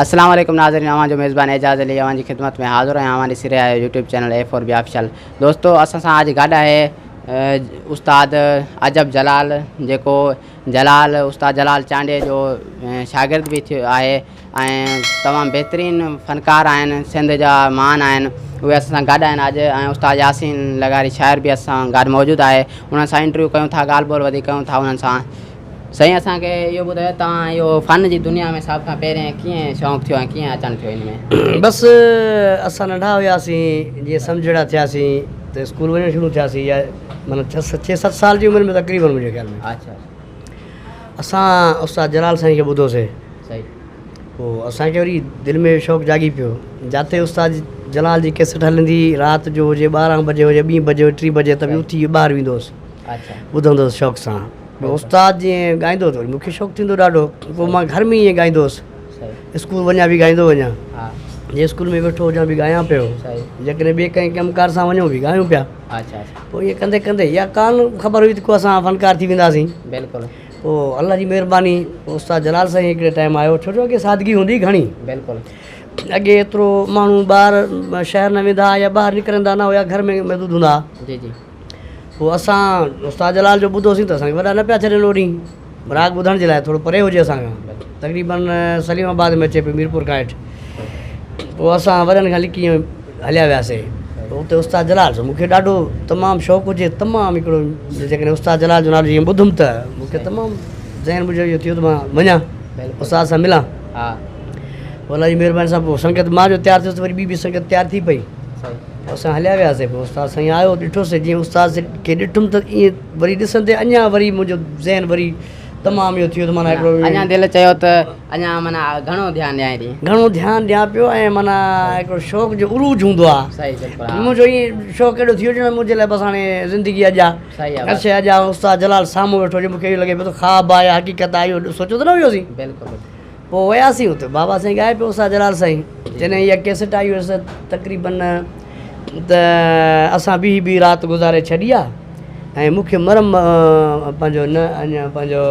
اسلام عليڪم ناظرين اوهان جو ميزبان اعجاز علي اوهان جي خدمت ۾ حاضر آهيان اوهان ڏسي رهيا آهيو YouTube channel A four B official دوستو اسان سان اڄ گڏ آهي استاد عجب جلال جيڪو جلال استاد جلال چانڊيي جو شاگرد به ٿيو آهي ۽ تمام بهترين فنڪار آهن سنڌ جا مان آهن اهي اسان سان گڏ آهن اڄ ۽ استاد ياسين لغاري شاعر به اسان سان گڏ موجود آهي انهن سان انٽرويو ڪيون ٿا ڳالهه ٻولهه وڌيڪ ڪيون ٿا انهن سان سائين اسان کي اهو ٻڌايو توهان اهو فن جي دنيا ۾ سڀ کان پهرين ڪيئن شوق ٿيو ۽ ڪيئن اچڻ ٿيو ان ۾؟ بس اسان ننڍا هياسين جيئن سمجهڙا ٿياسين ته اسڪول وڃڻ شروع ٿياسين يا معنيٰ ڇهه ست سال جي عمر ۾ تقريبن منهنجي خيال ۾ اچھا اسان استاد جلال سائين کي ٻڌوسي صحيح پوء اسان کي وري دل ۾ شوق جاڳي پيو جاتي استاد جلال جي ڪيسٽ هلندي رات جو هجي 12 بجي هجي 2 بجي 3 بجي ته به اٿي ٻاهر ويندو هوس اچھا ٻڌندو هوس شوق سان پوء استاد جيئن ڳائيندو ته وري مون کي شوق ٿيندو ڏاڍو پوء مان گهر ۾ ائين ڳائيندو هوس اسڪول وڃان به ڳائيندو وڃان جي اسڪول ۾ ويٺو هجان به ڳايان پيو جيڪڏهن ٻئي ڪنهن ڪم ڪار سان وڃون به ڳايون پيا پوء ائين ڪندي ڪندي اها ڪانه خبر هئي ته ڪو اسان فنڪار ٿي وينداسين بلڪل پوء الله جي مهرباني پوء استاد جلال سائين هڪڙي ٽائيم آيو ڇو جو اڳي سادگي هوندي هئي گهڻي بلڪل اڳي ايترو ماڻهو ٻاهر شهر نه ويندا هئا يا ٻاهر نڪرندا نه هيا گهر ۾ محدود هوندا هئا جي جي پوء اسان استاد جلال جو ٻڌوسين ته اسان کي وڏا نه پيا ڇڏين اوڏي راڳ ٻڌڻ جي لاء ٿورو پري هجي اسان کان تقريبن سليم آباد ۾ اچي پيو ميرپور کان هيٺ پوء اسان وڏن کان لڪي هليا وياسي پوء اتي استاد جلال سو مونکي ڏاڍو تمام شوق هجي تمام هڪڙو جيڪڏهن استاد جلال جو نالو جيئن ٻڌم ته مونکي تمام ذهن منهنجو اهو ٿيو ته مان وڃان استاد سان ملان پوء الله جي مهرباني سان پوء سنگت مان جو تيار ٿيس وري ٻي به سنگت تيار ٿي پئي پوء اسان هليا وياسي پوء استاد سائين آيو ڏٺوسي جيئن استاد کي ڏٺم ته ائين وري ڏسندي اڃا وري منهنجو ذهن وري تمام اهو ٿيو ته معنيٰ هڪڙو اڃا دل چيو ته اڃا معنيٰ گهڻو ڌيان ڏيان ٿي گهڻو ڌيان ڏيان پيو ۽ معنيٰ هڪڙو شوق جو عروج هوندو آهي صحيح بلڪل ها منهنجو ائين شوق اهڙو ٿي ويو ڄڻ منهنجي لاء بس هاڻي زندگي اڄ آهي صحيح آهي هر شيء اڄ آهي استاد جلال سامهون ويٺو هجي مون کي اهو لڳي پيو ته خواب آهي يا حقيقت آهي اهو سوچيو ته نه هيوسين بلڪل بلڪل پوء وياسين اتي بابا سائين ڳائي پيو استاد جلال سائين جڏهن اها ڪيسٽ آئي هيس تقريبن ته اسان بيهي بيهي رات گذاري ڇڏي آ ۽ مون کي مرم پنهنجو نه اڃا پنهنجو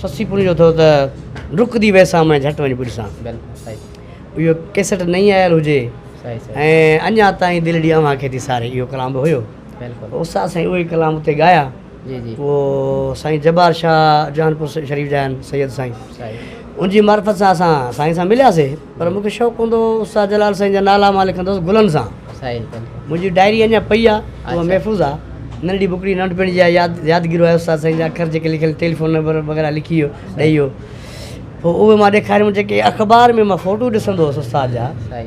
سسي پنهنجو ٿو ته رڪدي ويسان ۾ جهٽ وڃي پڄسان اهو ڪيسٽ نئين آيل هجي ۽ اڃا تائين دلڙي اوهان کي ٿي ساري اهو ڪلام به هيو استاد سائين اهي ڪلام اتي ڳايا پوء سائين جبار شاهه جهانپور شريف جا آهن سيد سائين ان جي معرفت سان اسان سائين سان ملياسي پر مون کي شوق هوندو هو استاد جلال سائين جا نالا مان لکندو هوس گلن سان منهنجي ڊائري اڃا پئي آهي اها محفوظ آهي ننڍڙي بڪڙي ننڍپڻ جي ياد يادگيرو آهي استاد سائين جا اکر جيڪي لکيل ٽيليفون نمبر وغيره لکي ويو ڏئي ويو پوء اهي مان ڏيکاريم جيڪي اخبار ۾ مان فوٽو ڏسندو هوس استاد جا اهي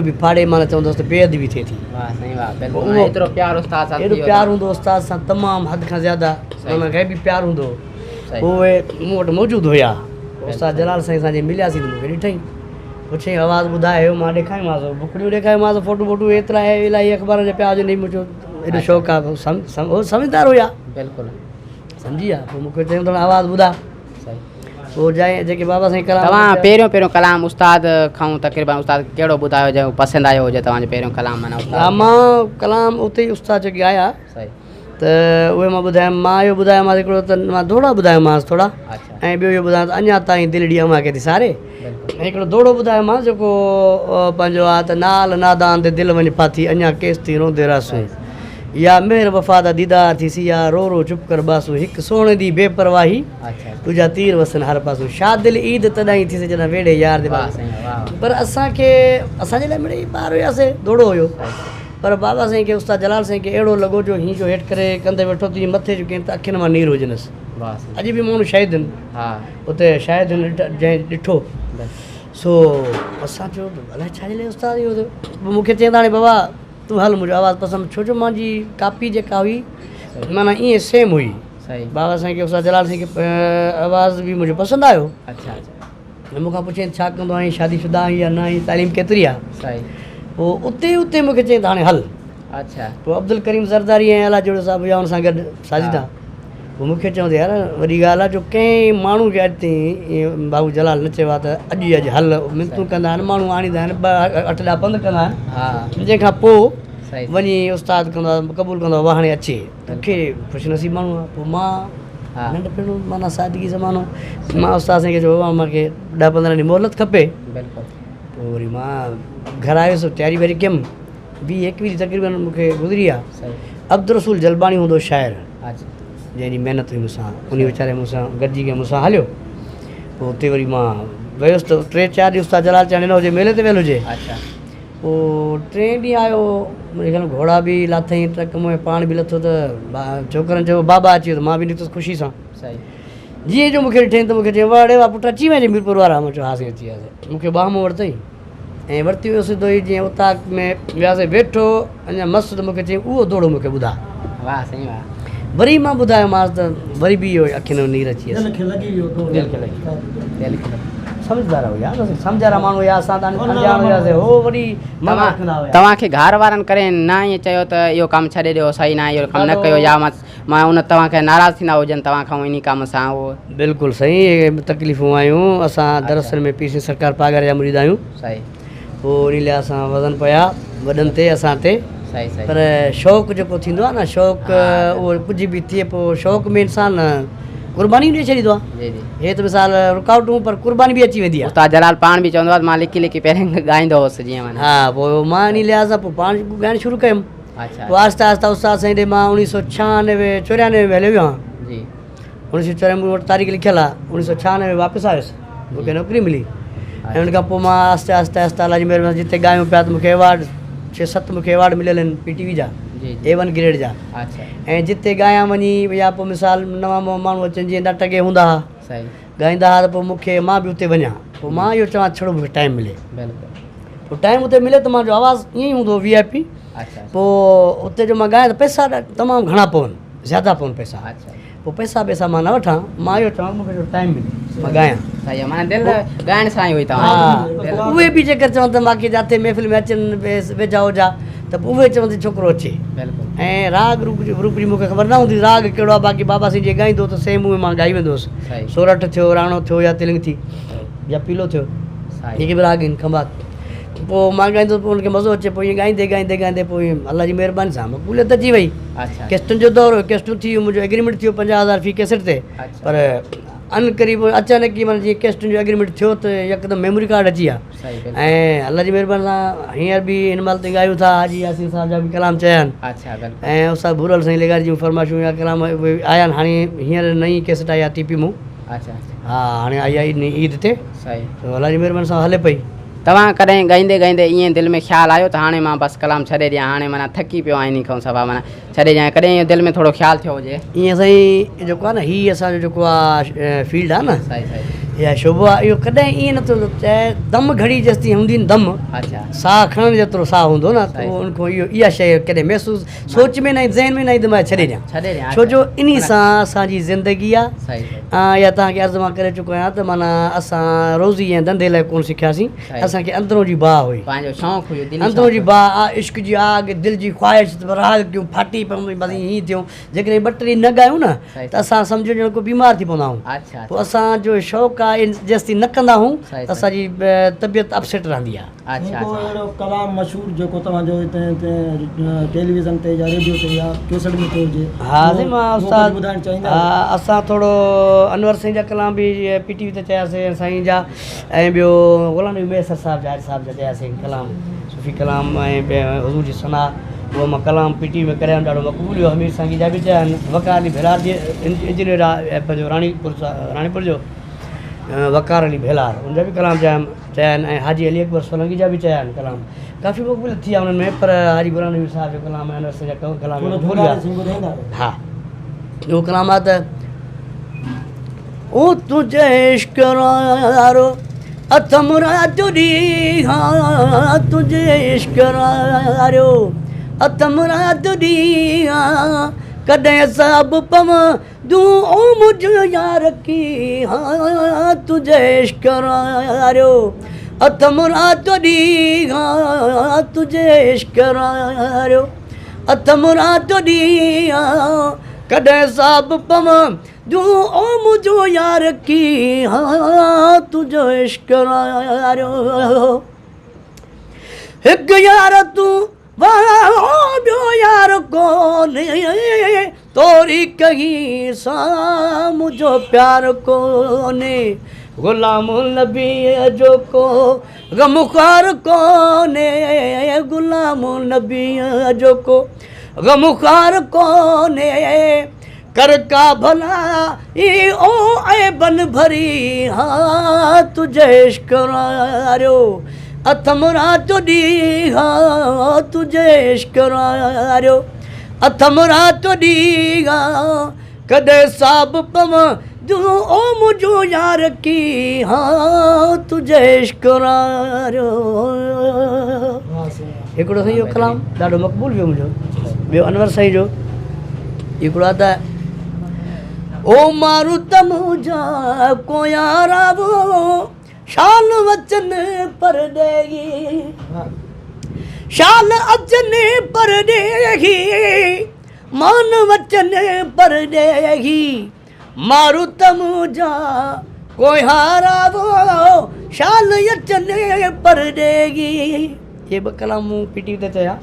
به ڦاڙي معنيٰ چوندو هوس ته بي ادبي ٿئي ٿي. ايترو پيار استاد سان ايڏو پيار هوندو هو استاد سان تمام حد کان زياده معنيٰ غيبي پيار هوندو هو اهي مون وٽ موجود هيا استاد جلال سائين سان جي ملياسين ته مون کي ڏٺائين پڇيائين آواز ٻڌاء هيو مان ڏيکاريومانس بڪڙيون ڏيکاريومانس فوٽو ووٽو ايترا الاهي اخبارن جا پيا هجن مون چيو ايڏو شوق آهي هو سمجهدار هيا بلڪل سمجهي ويا پوء مون کي چيائين ته آواز ٻڌاء پوء جائين جيڪي بابا سائين ڪلام توهان پهريون پهريون ڪلام استاد کان تقريبا استاد ڪهڙو ٻڌايو جيڪو پسند آيو هجي توهان جو پهريون ڪلام معنيٰ استاد ها مان ڪلام اتي ئي استاد جيڪي آيا صحيح ته اهي مان ٻڌايم مان اهو ٻڌايومانس هڪڙو ته مان دوهڙا ٻڌايومانس ٿورا ۽ ٻيو اهو ٻڌايم ته اڃا تائين دلڙي اوهان کي ٿي ساري ۽ هڪڙو دوهڙو ٻڌايومانس جيڪو پنهنجو آ ته نال نادان تي دل وڃ ڦاٿي اڃا ڪيستين روندي رهسون يا مهر وفا دا ديدار ٿيسي يا رو رو چپ ڪر باسون هڪ سهڻي the بي پرواهي ڏوجها تير وسن هر پاسون شا دل عيد تڏهن ٿيسي جڏهن ويڙهي يار the باسون پر اسان کي اسان جي لاء مڙئي ٻار هياسي دوڙو هيو پر بابا سائين کي استاد جلال سائين کي اهڙو لڳو جو هين جو هيٺ ڪري ڪنڌ ويٺو تي مٿي جو ڪين ته اکين مان نير هجنس اڄ به ماڻهو شاهد آهن اتي شاهد آهن جنهن ڏٺو سو اسان چيو الائي ڇا جي لاء استاد اهو مون کي چيائين ته هاڻي بابا تون هل منهنجو آواز پسند ڇو جو مانجي ڪاپي جيڪا هئي معنيٰ ائين سيم هئي بابا سائين کي استاد جلال سائين کي آواز به منهنجو پسند آيو ۽ مون کان پڇيائين ڇا ڪندو آهين شادي شده آهين يا نه آهين تعليم ڪيتري آهي پوء اتي اتي مون کي چيائين ته هاڻي هل پوء عبدالڪريم زرداري ۽ الله جوڙيو صاحب هيا ان سان گڏ ساجد پوء مون کي چوندي يار وڏي ڳالهه آهي جو ڪنهن ماڻهو کي اڄ تائين بابو جلال نه چيو آهي ته اڄ ئي اڄ هل منتون ڪندا آهن ماڻهو آڻيندا آهن ٻه اٺ ڏهه پنڌ ڪندا آهن جنهن کان پوء وڃي استاد ڪندو آهي قبول ڪندو آهي هاڻي اچي توکي خوش نصيب ماڻهو آهي پوء مان ننڍپڻ معنيٰ سادگي زمانو. مان استاد سائين کي چيو بابا مان کي ڏهه پندرهن ڏينهن مهلت کپي. بلڪل. پوء وري مان گهر آيس تياري وياري ڪيم. ويهه ايڪويهه ڏينهن تقريبن مون کي گذري ويا. عبدالرسول جلباڻي هوندو هو شاعر. جنهن جي محنت هئي مون سان انهي ويچاري مون سان گڏجي ڪري مون سان هليو. پوء اتي وري مان ويس ته ٽي چار ڏينهن استاد جلال چاڻي نه هجي ميلي تي ويل هجي. پوء ٽئين ڏينهن آيو، منهنجي خيال ۾ گهوڙا به لاٿائين ٽرڪ مان ۽ پاڻ به لٿو ته ڇوڪرن چيو بابا اچي ويو ته مان به نڪتس خوشي سان. جيئن جو مون کي ڏٺائين ته مون کي چيائين واهه ڙي واهه پٽ اچي وئين ميرپور وارا؟ مان چيو ها سائين اچي وياسين. مون کي ٻانهن مان ورتائين ۽ ورتي ويو سڌو ئي جيئن اوطاق ۾ وياسين ويٺو اڃا مس ته مون کي چيائين اهو دوڙو مون کي ٻڌاء. واهه سائين واهه. وري مان ٻڌايومانس ته وري به اهو اکين ۾ نير اچي ويس. دل کي لڳي ويو دوڙو. دل کي لڳي ويو. دل کي لڳي. سمجهدار هيا بس سمجهارا ماڻهو هيا اسان ته اڻڄاڻ هياسي هو وڏي معنيٰ رکندا هيا. توهان کي گهر وارن ڪڏهن نه ائين چيو ته اهو ڪم ڇڏي ڏيو صحيح ناهي اهو ڪم نه ڪيو يا مان ان توهان کي ناراض ٿيندا هجن توهان کان انهي ڪم سان اهو. بلڪل سائين اهي تڪليفون آيون اسان دراصل ۾ پير سائين سرڪار پاڳاري جا مريد آهيون صحيح. پوء انهي لاء اسان وزن پيا وڏن تي اسان تي صحيح صحيح پر شوق جيڪو ٿيندو آهي نه شوق اهو ڪجهه به ٿئي پوء شوق ۾ انسان قرباني به ڏئي ڇڏيندو آهي جي جي هي ته مثال رڪاوٽون پر قرباني به اچي ويندي آهي استاد جلال پاڻ به چوندو آهي ته مان لڪي لڪي پهرين ڳائيندو هوس جيئن معنيٰ ها پوء مان انهي لحاظ سان پوء پاڻ ڳائڻ شروع ڪيم اڇا پوء آهستي آهستي استاد سائين ڏي مان اوڻيهه سو ڇهانوي چوريانوي ۾ هليو ويو آهيان جي اوڻيهه سو چوريانوي مون وٽ تاريخ لکيل آهي اوڻيهه سو ڇهانوي ۾ واپس آيس مون کي نوڪري ملي ۽ ان کان پوء مان آهستي آهستي آهستي الله جي مهرباني سان جتي ڳايون پيا ته مون کي ايوارڊ ڇهه ست مون کي ايوارڊ مليل آهن پي ٽي وي جا اي ون گريڊ جا ۽ جتي ڳايان وڃي يا پوء مثال نوان نوان ماڻهو اچن جيئن ڏاٽ اڳي هوندا هئا ڳائيندا هئا ته پوء مون کي مان به اتي وڃان پوء مان اهو چوان ڇڙو مون کي ٽائيم ملي پوء ٽائيم اتي ملي ته منهنجو آواز ائين ئي هوندو هو وي آء پي پوء اتي جو مان ڳايان ته پئسا تمام گهڻا پون زياده پون پئسا پوء پئسا ٻئسا مان نه وٺان، مان اهو چوان مون کي جو ٽائيم ملي مان ڳايان. صحيح آ معنيٰ دل ڳائڻ سان ئي هئي توهان جي. ها اهي به جيڪر چون ته باقي جاتي محفل ۾ اچن ويجها اوجها ته پوء اهي چون ته ڇوڪرو اچي. بلڪل. ۽ راڳ روپ جي روپ جي مون کي خبر نه هوندي راڳ ڪهڙو آ باقي بابا سائين جي ڳائيندو ته سيم اهي مان ڳائي ويندو هوس. سورٺ ٿيو راڻو ٿيو يا تلنگ ٿي يا پيلو ٿيو جيڪي به راڳ آهن کنڀات. پوء مان ڳائيندو هوس پوء ان کي مزو اچي پوء ائين ڳائيندي ڳائيندي ڳائيندي پوء الله جي مهرباني سان مقبوليت اچي وئي ڪيسٽن جو دور هو ڪيسٽون ٿي ويون منهنجو ايگريمينٽ ٿيو پنجاهه هزار في ڪيسٽ تي پر ان قريب اچانڪ ئي معنيٰ جيئن ڪيسٽن جو ايگريمينٽ ٿيو ته يڪدم ميموري ڪارڊ اچي ويا ۽ الله جي مهرباني سان هينئر به هن مهل تائين ڳايون ٿا حاجي ياسين صاحب جا به ڪلام چيا آهن ۽ استاد ڀورل سائين لغاري جون فرمائشون يا ڪلام آيا آهن هاڻي هينئر نئين ڪيسٽ آئي آهي ٽي پي مون ها هاڻي آئي آهي عيد تي الله جي مهرباني سان هلي پئي. توهان ڪڏهن ڳائيندي ڳائيندي ائين دل ۾ خيال آيو ته هاڻي مان بس ڪلام ڇڏي ڏيان هاڻي معنيٰ ٿڪي پيو آهيان انهي کان صفا معنيٰ ڇڏي ڏيان ڪڏهن ائين دل ۾ ٿورو خيال ٿيو هجي. ائين سائين جيڪو آهي نه هي اسان جو جيڪو آهي فيلڊ آهي نه صحيح صحيح يا شعبو آهي اهو ڪڏهن ائين نه ٿيندو چاهي دم گهڙي جيستائين هوندي نه دم ساهه کڻڻ جيترو ساهه هوندو نه ته ان کان اهو اها شيء ڪڏهن محسوس سوچ ۾ نه ايندي ذهن ۾ نه ايندي مان ڇڏي ڏيان ڇڏي ڏيان ڇو جو انهي سان اسان جي زندگي آ يا توهان کي عرض مان ڪري چڪو آهيان ته معنيٰ اسان روزي ۽ ڌنڌي لاء ڪونه سکياسين اسان کي اندرون جي باهه هئي پنهنجو شوق هيو دلي اندرون جي باهه آ عشق جي آگ دل جي خواهش ته راڳ ڪيون ڦاٽي پئون بس ائين ٿيون جيڪڏهن ٻه ٽي ڏينهن نه ڳايون نه ته اسان سمجهو ڄڻ ڪو بيمار ٿي پوندا آهيون پوء اسان جو شوق آ جيستائين نه ڪندا آهيون ته اسان جي طبيعت اپسيٽ رهندي آ. اڇا ڪو اهڙو ڪلام مشهور جيڪو توهان جو هتي ٽيليويزن تي يا ريڊيو تي يا ڪيسٽ ۾ ٿيو هجي ها سائين مان استاد ٻڌائڻ چاهيندا ها اسان ٿورو انور سائين جا ڪلام به پي ٽي وي تي چياسي سائين جا ۽ ٻيو غلام نبي مهيسر صاحب جا صاحب جا چياسي ڪلام صوفي ڪلام ۽ حضور جي ثنا اهو مان ڪلام پي ٽي وي ۾ ڪريان ڏاڍو مقبول ويو حميد سانگي جا به چيا آهن وقار علي ڀيلار جي انجنيئر آهي پنهنجو راڻيپور راڻيپور جو وقار علي ڀيلار ان جا به ڪلام چيا چيا آهن ۽ حاجي علي اڪبر سولنگي جا به چيا آهن ڪلام ڪافي مقبول ٿي ويا انهن ۾ پر حاجي غلام نبي صاحب جو ڪلام ۽ انور سائين جا ڪلام مقبول ويا ها اهو ڪلام آهي ته او تنهنجي عشق وارو اٿم رات ڏينهن تنهنجي عشق وارو اٿم رات ڏينهن ڪڏهن سڀ پون دون او منهنجو يار ڪي هان تنهنجي عشق وارو اٿم رات ڏينهن تنهنجي عشق وارو اٿم رات ڏينهن ڪڏهن صاحب پوان دون او منهنجو يار ڪي هان تنهنجو عشق وارو هڪ يار تون ٻيو يار ڪونهي. توري ڪهين سان منهنجو پيار ڪونهي غلام نبيء جو ڪو غمخوار ڪونهي غلام نبيء جو ڪو غمخوار ڪونهي ڪر ڪا ڀلائي او عيبن ڀري ها تنهنجي عشق واريو اٿم رات جو ڏينهن ها تنهنجي عشق واريو اٿم رات جو ڏينهن ڪڏهن صاحب پونديون او منهنجو يار ڪي ها تنهنجي عشق واريو. هڪڙو سائين اهو ڪلام ڏاڍو مقبول ويو منهنجو ٻيو انور سائين جو هڪڙو آ ته او مارو ته منهنجا ڪويارا شال وچن پرڏيهي شال اچن پرڏيهي مان وچن پرڏيهي مارو ته منهنجا ڪوهيارا شال اچن پرڏيهي. اهي ٻه ڪلام مون پي ٽي وي تي چيا.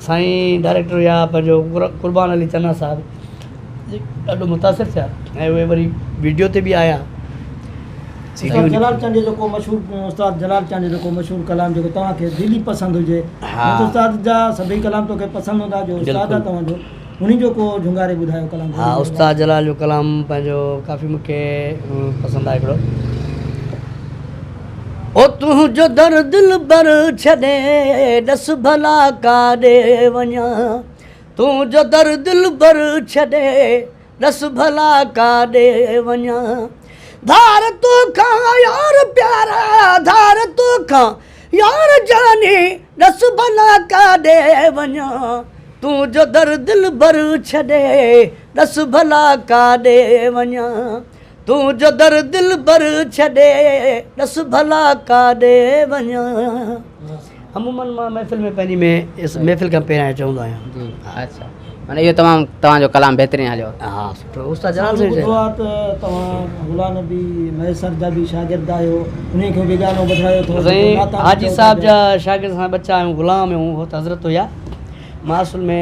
سائين ڊائريڪٽر يا پنهنجو قربان علي چنا صاحب ڏاڍو متاثر ٿيا ۽ اهي وري ويڊيو تي به آيا. استاد جلال چانڊيو جو ڪو مشهور استاد جلال چانڊيو جو ڪو مشهور ڪلام جيڪو توهان کي دلي پسند هجي نه ته استاد جا سڀئي ڪلام توکي پسند هوندا جو استاد آ توهان جو انهي جو ڪو جهونگاري ٻڌايو ڪلام ها استاد جلال جو ڪلام پنهنجو ڪافي مونکي پسند آهي هڪڙو او تنهنجو در دلبر ڇڏي ڏس ڀلا ڪاڏي وڃان تنهنجو در دلبر ڇڏي ڏس ڀلا ڪاڏي وڃان ڌار توکان يار پيارا ڌار توکان يار جاني ڏس ڀلا ڪاڏي وڃان تون جو در دلبر ڇڏي ڏس ڀلا ڪاڏي وڃان تون جو در دلبر ڇڏي ڏس ڀلا ڪاڏي وڃان. عموماً مان محفل ۾ پنهنجي ۾ اس محفل کان پهريان چوندو آهيان. جي اڇا معنيٰ اهو تمام توهان جو ڪلام بهترين هليو. ها سٺو استاد جلال سائين ٻڌو آهي ته توهان غلام نبي مهيسر جا به شاگرد آهيو انهي کان به گانو ٻڌرايو اٿو سائين حاجي صاحب جا شاگرد اسان ٻچا آهيون غلام آهيون هو ته حضرت هيا مان اصل ۾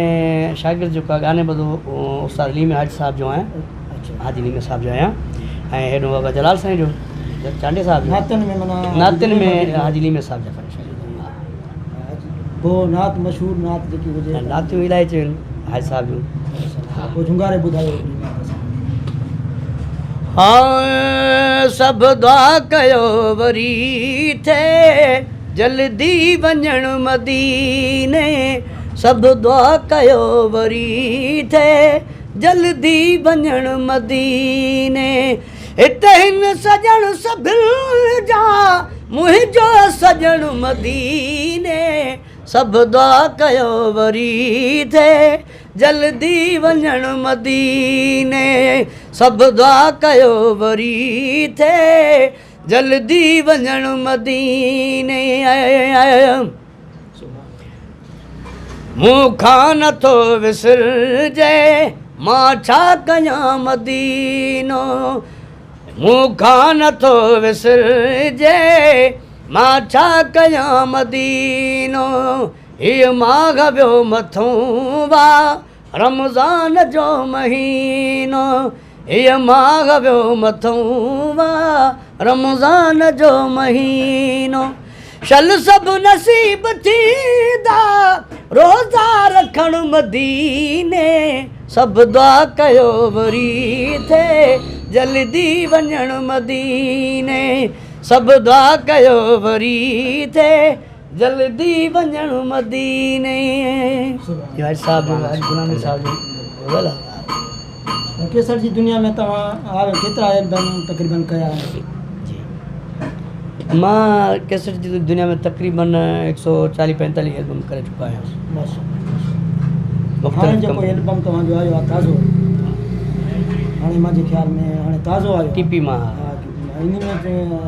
شاگرد جيڪو آهي گاني ٻڌو استاد ليمي حاجي صاحب جو آهيان حاجي ليمي صاحب جو آهيان ۽ هيڏو بابا جلال سائين جو چانڊيي صاحب جو نعتن ۾ معنيٰ نعتن ۾ حاجي ليمي صاحب جا شاگرد پوء نعت مشهور نعت جيڪي هجي نعتيون الائي چيون حاجي صاحب جون پوء جهونگاري ٻڌايو ها سڀ دعا ڪيو وري ٿئي جلدي وڃڻ مديني سڀ دعا ڪيو وري ٿئي جلدي وڃڻ مديني هت هن سڄڻ سڀن جا منهنجو سڄڻ مديني سڀ دعا ڪيو وري ٿئي جلدي وڃڻ مديني سڀ دعا ڪيو وري ٿئي جلدي وڃڻ مديني. مون کان نٿو وسرجي مان ڇا ڪيان مدينو مون کان نٿو وسرجي مان ڇا ڪيان مدينو هيء ماگهه ويو مٿون وا رمضان جو مهينو هيء ماگهه ويو مٿون وا رمضان جو مهينو شل سڀ نصيب ٿيندا روزا رکڻ مديني سڀ دعا ڪيو وري ٿئي جلدي وڃڻ مديني سڀ دعا ڪيو وري ٿئي جلدي وڃڻ مديني. اهو حاجي صاحب جو حاجي غلام علي صاحب جو غزل آهي. ڪيسر جي دنيا ۾ توهان ڪيترا البم تقريبن ڪيا آهن؟ جي مان ڪيسٽ جي دنيا ۾ تقريبن هڪ سو چاليهه پنجتاليهه البم ڪري چڪو آهيان. ماشاءالله هاڻي جيڪو البم توهان جو آيو آهي تازو هاڻي منهنجي خيال ۾ هاڻي تازو آيو ٽي پي مان ان ۾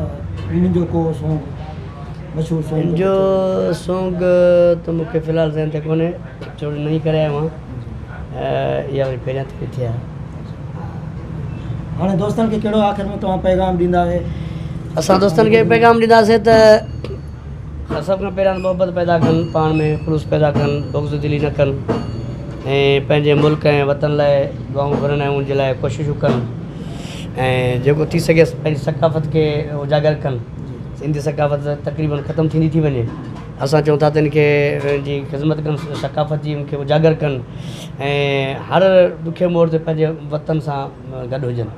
ان جو ڪو سونگ مشهور سونگ ان جو سونگ ته مون کي في الحال ذهن تي ڪونهي ڇو جو نئين ڪري آيو آهيان اها وري پهريان ٿي ٿئي ها. هاڻي دوستن کي ڪهڙو آخر ۾ توهان پيغام ڏيندا آهي؟ اسان دوستن کي پيغام ڏينداسين ته سڀ کان پهريان محبت پيدا ڪن پاڻ ۾ خلوص پيدا ڪن بغض دلي نه ڪن. ۽ پنهنجي ملڪ ۽ وطن لاء دعائون گهرن ۽ ان جي لاء ڪوششون ڪن ۽ جيڪو ٿي سگهي پنهنجي ثقافت کي اجاگر ڪن. سنڌي ثقافت تقريبن ختم ٿيندي ٿي وڃي. اسان چئون ٿا ته ان کي جي خدمت ڪن، ثقافت جي ان کي اجاگر ڪن ۽ هر ڏکي موڙ تي پنهنجي وطن سان گڏ هجن.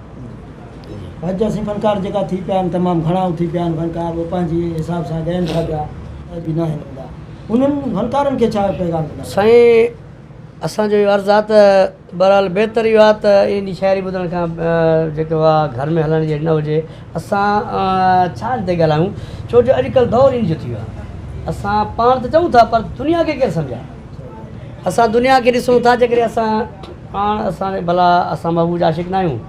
اڄ اسين فنڪار جيڪا ٿي پيا آهن تمام گهڻا اٿي پيا آهن فنڪار اهي پنهنجي حساب سان ڳائن ٿا پيا به ناهن هوندا انهن فنڪارن کي ڇا پيغام ڏيندا؟ سائين اسان جو اهو عرض آهي ته بهرحال بهتر اهو آهي ته ان شاعري ٻڌڻ کان جيڪو آهي گهر ۾ هلڻ جهڙي نه هجي اسان ڇا تي ڳالهايون ڇو جو اڄڪلهه دور ان جو ٿي ويو آهي اسان پاڻ ته چئون ٿا پر دنيا کي ڪير سمجهائي اسان دنيا کي ڏسون ٿا جيڪڏهن اسان پاڻ اسان ڀلا اسان محبوب جا عاشق نه آهيون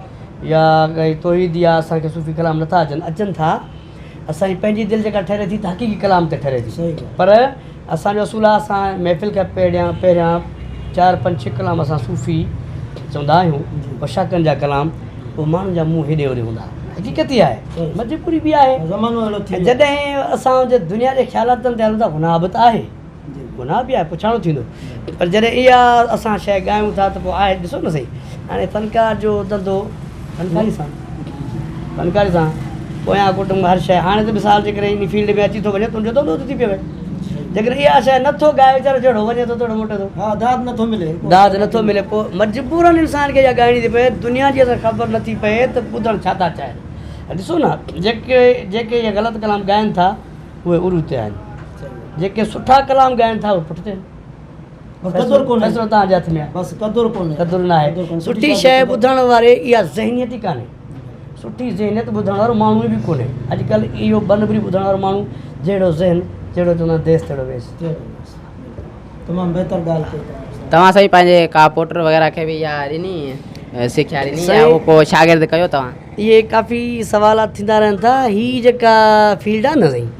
يا ڪائي توحيد يا اسان کي صوفي ڪلام نٿا اچن، اچن ٿا، اسان جي پنهنجي دل جيڪا ٺهري ٿي ته حقيقي ڪلام تي ٺهري ٿي پر اسان جو اصول آهي اسان محفل کان پهريان پهريان چار پنج ڇهه ڪلام اسان صوفي چوندا آهيون عشاقن جا ڪلام پوء ماڻهن جا منهن هيڏي هوڏي هوندا حقيقت اها آهي مجبوري به آهي جڏهن اسان جي دنيا جي خيالاتن تي هلون ٿا گناهه به ته آهي گناهه به آهي پڇاڻو ٿيندو پر جڏهن اها اسان شيء ڳايون ٿا ته پوء آهي ڏسو نه سهي هاڻي فنڪار جو ڌنڌو فنڪاري سان فنڪاري سان پويان ڪٽنب هر شيء هاڻي ته مثال جيڪڏهن ان فيلڊ ۾ اچي ٿو وڃي تنهنجو ڌنڌو ٿو ٿي پيو جيڪڏهن اها شيء نٿو ڳائي ويچارو جهڙو وڃي ٿو تهڙو موٽي ٿو ها داد نٿو ملي داد نٿو ملي پوء مجبورن انسان کي اها ڳائڻي ٿي پئي دنيا جي اسان خبر نٿي پئي ته ٻڌڻ ڇا ٿا چاهين ڏسو نه جيڪي جيڪي اهي غلط ڪلام ڳائن ٿا اهي عروج تي آهن، جيڪي سٺا ڪلام ڳائن ٿا اهي پٺتي آهن. بس قدر ڪونهي. فيصلو توهان جي هٿ ۾ آهي. بس قدر ڪونهي. قدر نه آهي. سٺي شيء ٻڌڻ واري اها ذهنيت ئي ڪانهي. سٺي ذهنيت ٻڌڻ وارو ماڻهو ئي به ڪونهي. اڄڪلهه اهو بنبري ٻڌڻ وارو ماڻهو جهڙو ذهن جهڙو چوندا آهن ديس تهڙو ويس. تمام بهتر ڳالهه ڪئي توهان. توهان سائين پنهنجي ڪا پٽ وغيره کي به اها ڏني سکيا ڏني يا اهو ڪو شاگرد ڪيو توهان؟ اهي ڪافي سوالات ٿيندا رهن ٿا هي جيڪا فيلڊ آهي نه سائين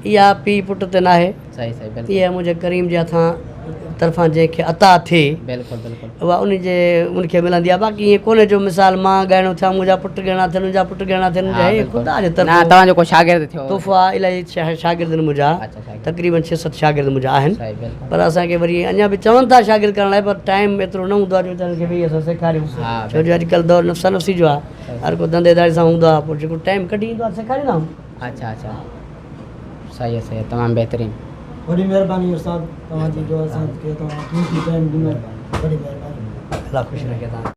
اها پيء پٽ تي ناهي اها منهنجي ڪريم جي هٿان طرفان جنهن کي عطا ٿئي اها ان جي ان کي ملندي آهي باقي ائين ڪونهي جو مثال مان ڳائڻو ٿيان منهنجا پٽ ڳائڻا ٿين منهنجا پٽ ڳائڻا ٿين هي خدا جي طرفان توهان جو ڪو شاگرد ٿيو تحفو آهي الاهي شاگرد آهن منهنجا تقريبن ڇهه ست شاگرد منهنجا آهن پر اسان کي وري اڃا به چون ٿا شاگرد ڪرڻ لاء پر ٽائيم ايترو نه هوندو آهي جو تنهن کي ويهي اسان سيکاريون ڇو جو اڄڪلهه دور نفسا نفسي جو آهي هر ڪو ڌنڌي ڌاڙي سان هوندو آهي پوء جيڪو ٽائيم ڪڍي ايندو آهي سيکاريندا آهيون. اڇا اڇا صحيح آهي صحيح آهي تمام بهترين. وڏي مهرباني استاد توهان جي جو اسان کي توهان قيمتي ٽائيم ڏنو وڏي مهرباني. الله خوش رکي توهان کي.